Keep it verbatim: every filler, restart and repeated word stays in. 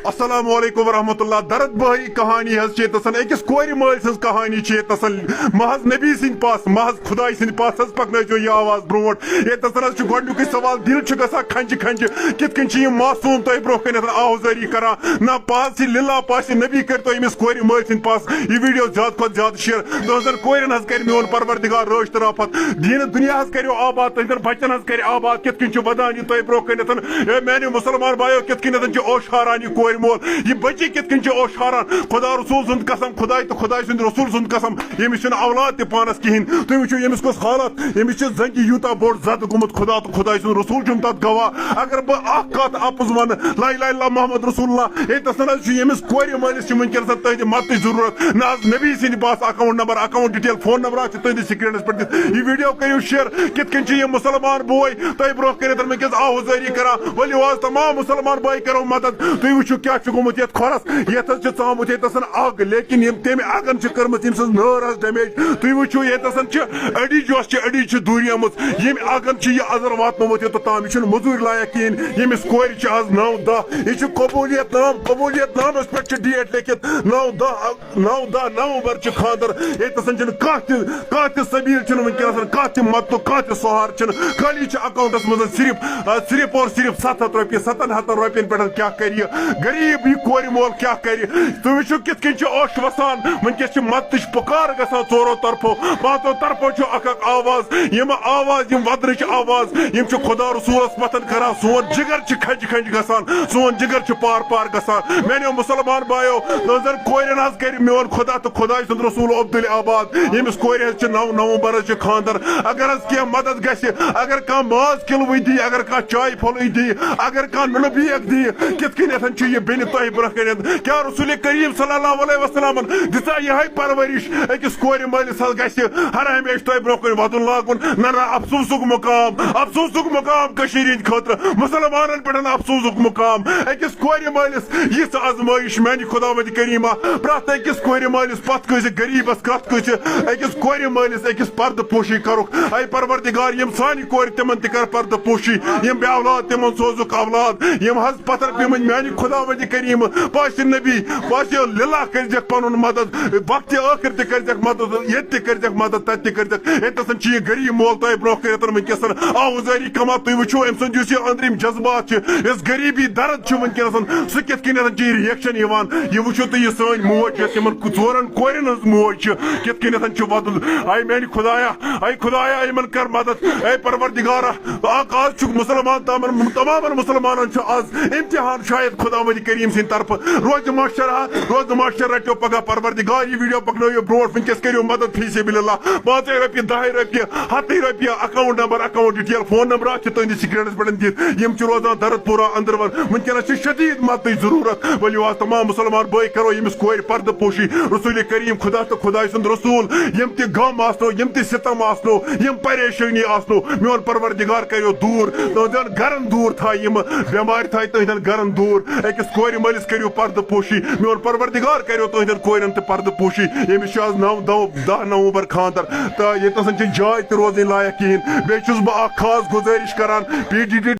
السلام علیکم ورحمۃ اللہ۔ درد بھٲری کہانی حظ چھِ ییٚتہِ آسان، أکِس کورِ مٲلۍ سٕنٛز کہانی چھِ ییٚتہِ آسان۔ محض نبی سٕنٛدِ پاسہٕ، محض خداے سٕنٛدِ پاسہٕ حظ پَکنٲیزیو یہِ آواز برونٛٹھ۔ ییٚتہِ آسان حظ چھُ گۄڈٕنیُکُے سوال، دِل چھُ گژھان کھنٛجہِ کھنٛجہِ، کِتھ کٔنۍ چھِ یِم معصوٗم تۄہہِ برونٛہہ کَنٮ۪تھ آہوزٲری کران؟ نہ، پاسہِ لِلہ پاسہِ نبی کٔرۍتو أمِس کورِ مٲلۍ سٕنٛدِ پاسہٕ یہِ ویٖڈیو زیادٕ کھۄتہٕ زیادٕ شِیر۔ تُہٕنٛزن کورٮ۪ن حظ کَرِ میون پروردگار رٲچھ تہٕ رافت۔ دیٖنہٕ دُنیا حظ کَریو آباد، تُہٕنٛدٮ۪ن بَچَن حظ کَرِ آباد، کِتھ کٔنۍ چھُ وَدان یہِ تۄہہِ برونٛہہ کَنٮ۪تھ۔ اے میانیو مُسلمان بایو، کِتھ کٔنٮ۪تھ چھِ اوش ہاران یہِ کورِ مول، یہِ بٔچی کِتھ کٔنۍ چھِ اوش ہاران؟ خدا رسول سُنٛد قسم، خداے تہٕ خداے سٕنٛدِ رسول سُنٛد قسم، ییٚمِس چھُنہٕ اولاد تہِ پانَس کِہیٖنۍ۔ تُہۍ وٕچھِو ییٚمِس کُس حالت، ییٚمِس چھِ زنٛگہِ یوٗتاہ بوٚڑ زَدٕ گوٚمُت، خدا تہٕ خداے سُنٛد رسول چھُنہٕ تَتھ گواہ۔ اگر بہٕ اکھ کَتھ اَپُز وَنہٕ، لا الہ الا محمد رسول اللہ، ہے تَسَن حظ چھُ ییٚمِس کورِ مٲلِس چھِ وٕنکیٚنَس تۄہہِ دِ مَدتٕچ ضروٗرت، نہ حظ نبی سٕنٛدِ پاس account number, account detail, phone number حظ چھِ تُہٕنٛدِس سکرینَس پٮ۪ٹھ دِتھ۔ یہِ ویٖڈیو کٔرِو شیئر، کِتھ کٔنۍ چھِ یِم مُسلمان بوے تۄہہِ برونٛہہ کَنٮ۪تھ وٕنکیٚس آہوزٲری کران؟ ؤلِو آز تمام مُسلمان بٲے کرو مدد۔ تُہۍ وٕچھِو کیٛاہ چھُ گوٚمُت یَتھ کھۄرَس، یَتھ حظ چھِ ژامُت ییٚتہِ آسان آگ، لیکن یِم تَمہِ آگَن چھِ کٔرمٕژ ییٚمہِ سۭتۍ نٲر حظ ڈیمیج۔ تُہۍ وٕچھِو ییٚتہِ آسان چھِ أڈِج، یۄس چھِ أڈِج چھِ دوٗریمٕژ، ییٚمہِ آگَن چھِ یہِ اَزَر واتنومُت یوٚتَتھ تام، یہِ چھُنہٕ مٔزوٗرۍ لایق کِہیٖنۍ۔ ییٚمِس کورِ چھِ آز نَو دَہ، یہِ چھُ قبوٗلیت نام، قبولیت نامَس پٮ۪ٹھ چھُ ڈیٹ لیکھِتھ نَو دَہ، نَو دَہ نومبر چھُ خانٛدر۔ ییٚتہِ نَسَن چھُنہٕ کانٛہہ تہِ، کانٛہہ تہِ سبیٖل چھُنہٕ وٕنکیٚنَس، کانٛہہ تہِ مدتُک، کانٛہہ تہِ سہارٕ چھُنہٕ۔ خٲلی چھِ اکاؤنٹَس منٛز صرف، آ، صرف اور صرف ستھ ہتھ رۄپیہِ، ستن ہتن رۄپین پٮ۪ٹھ کیٛاہ کرِ یہِ غریٖب، یہِ کورِ مول کیٛاہ کرِ؟ تُہۍ وٕچھِو کِتھ کٔنۍ چھِ اوٚش وسان، وٕنکیٚس چھِ مدتٕچ پُکار گژھان ژورو طرفو، پانٛژو طرفو چھُ اکھ اکھ آواز، یِم آواز، یِم وَدنٕچ آواز، یِم چھِ خدا رسولس پتھن کران۔ سون جگر چھِ کھنجہِ کھنجہِ گژھان، سون جگر چھُ پار پار گژھان۔ میانیو مُسلمان بایو، تُہنٛزن کورٮ۪ن حظ کرِ میون خدا تہٕ خداے سُنٛد رسول عبدُل آباد، ییٚمِس کورِ حظ چھِ نَو نومبر حظ چھِ خانٛدر۔ اگر حظ کینٛہہ مدد گژھِ، اگر کانٛہہ ماز کِلوٕے دی، اگر کانٛہہ چایہِ پھوٚلٕے دی، اگر کانٛہہ نُنہٕ بیگ دی، کِتھ کٔنٮ۪تھ چھُ یہِ بیٚنہِ تۄہہِ برونٛہہ کَنٮ۪تھ؟ کیٛاہ رسول کریم صلی اللہ علیہ وسلمن دِژا یِہے پرورش؟ أکِس کورِ مٲلِس حظ گژھِ ہر ہمیشہِ تۄہہِ برونٛہہ کُن وَدُن لاگُن۔ نہ، نہ، افسوسُک مقام، افسوسُک مقام کٔشیٖرِ ہِنٛدِ خٲطرٕ، مُسلمانن پٮ۪ٹھ افسوسُک مقام۔ أکِس کورِ مٲلِس یِژھ آزمٲیِش میانہِ خداوندِ کریٖمہ، پرٛٮ۪تھ أکِس کورِ مٲلِس پتھ کٲنٛسہِ غریٖبس کتھ کٲنٛسہِ أکِس کورِ مٲلِس أکِس پردٕ پوشی کرُکھ۔ اے پروردگار، یِم سانہِ کورِ تِمن تہِ کر پردٕ پوشی، یِم بے اولاد تِمن سوزُکھ اولاد، یِم حظ پتھر پیمٕتۍ میانہِ خداوندِ کریٖمہ، پاسہِ نبی، پاسہِ للہ کٔرزیکھ پنُن مدد، وقتِ ٲخر تہِ کٔرزیکھ مدد، ییٚتہِ تہِ کٔرزیکھ مدد، تتہِ تہِ کٔرزیکھ۔ ہے، تسن چھِ یہِ غریٖب مول تۄہہِ برونٛہہ کٔرِتھ وٕنکیٚس آوُزٲری کما۔ تُہۍ وٕچھِو أمۍ سُنٛد یُس یہِ أنٛدرِم جذبات چھِ، یُس غریٖبی درد چھُ وٕنکیٚنس، سُہ کِتھ کٔنٮ۪تھ چھِ یہِ reaction یِوان۔ یہِ وٕچھِو تُہۍ، یہِ سٲنۍ موج، یۄس یِمن ژورن کورٮ۪ن ہٕنٛز موج چھِ، کِتھ کٔنٮ۪تھ چھُ وَدُن۔ اے میانہِ خدایا، اے خدایا، یِمن کر مدد۔ اے پروردگارا، اکھ آز چھُ مُسلمان، تمام، تمامن مُسلمانن چھُ آز امتحان شاید خداوند کریم سٕنٛدِ طرفہٕ۔ روزِ محشر ہا، روزِ محشر رٹیو پگاہ پروردگار۔ یہِ ویٖڈیو پکنٲیِو برونٛٹھ، وٕنکیٚس کٔرِو مدد فی سبیل اللہ۔ پانٛژے رۄپیہِ، دَہے رۄپیہِ، ہتھٕے رۄپیہِ، account number, account detail, phone number آسہِ تُہنٛدِس سکرینس پٮ۪ٹھ دِتھ۔ یِم چھِ روزان درد پورہ اندر ور۔ وٕنکیٚنس چھِ شدید مدتٕچ ضروٗرت۔ ؤلِو آز تمام مُسلمان بٲے کرو ییٚمِس کورِ پردٕ پوشی۔ رسول کریم خدا تہٕ خداے سُنٛد رسول، یِم تہِ غم آسنو، یِم تہِ ستم آسنو، یِم پریشٲنی آسنو، میون پروردگار کریو دوٗر۔ تُہنٛدٮ۪ن گرن دوٗر تھایہِ یِم، بٮ۪مارِ تھایہِ تُہنٛدٮ۪ن گرن دوٗر۔ أکِس کورِ مٲلِس کٔرِو پردٕ پوشی۔ میون پروردگار کریو تُہنٛدٮ۪ن کورٮ۪ن تہِ پردٕ پوشی۔ ییٚمِس چھُ آز نَو، دَہ، دَہ نومبر خانٛدر۔ تہٕ ییٚتہِ نَسَن چھِ جاے تہِ روزٕنۍ لایق کِہیٖنۍ۔ بیٚیہِ چھُس بہٕ اکھ خاص گُزٲرِش کران، پی ڈی ڈی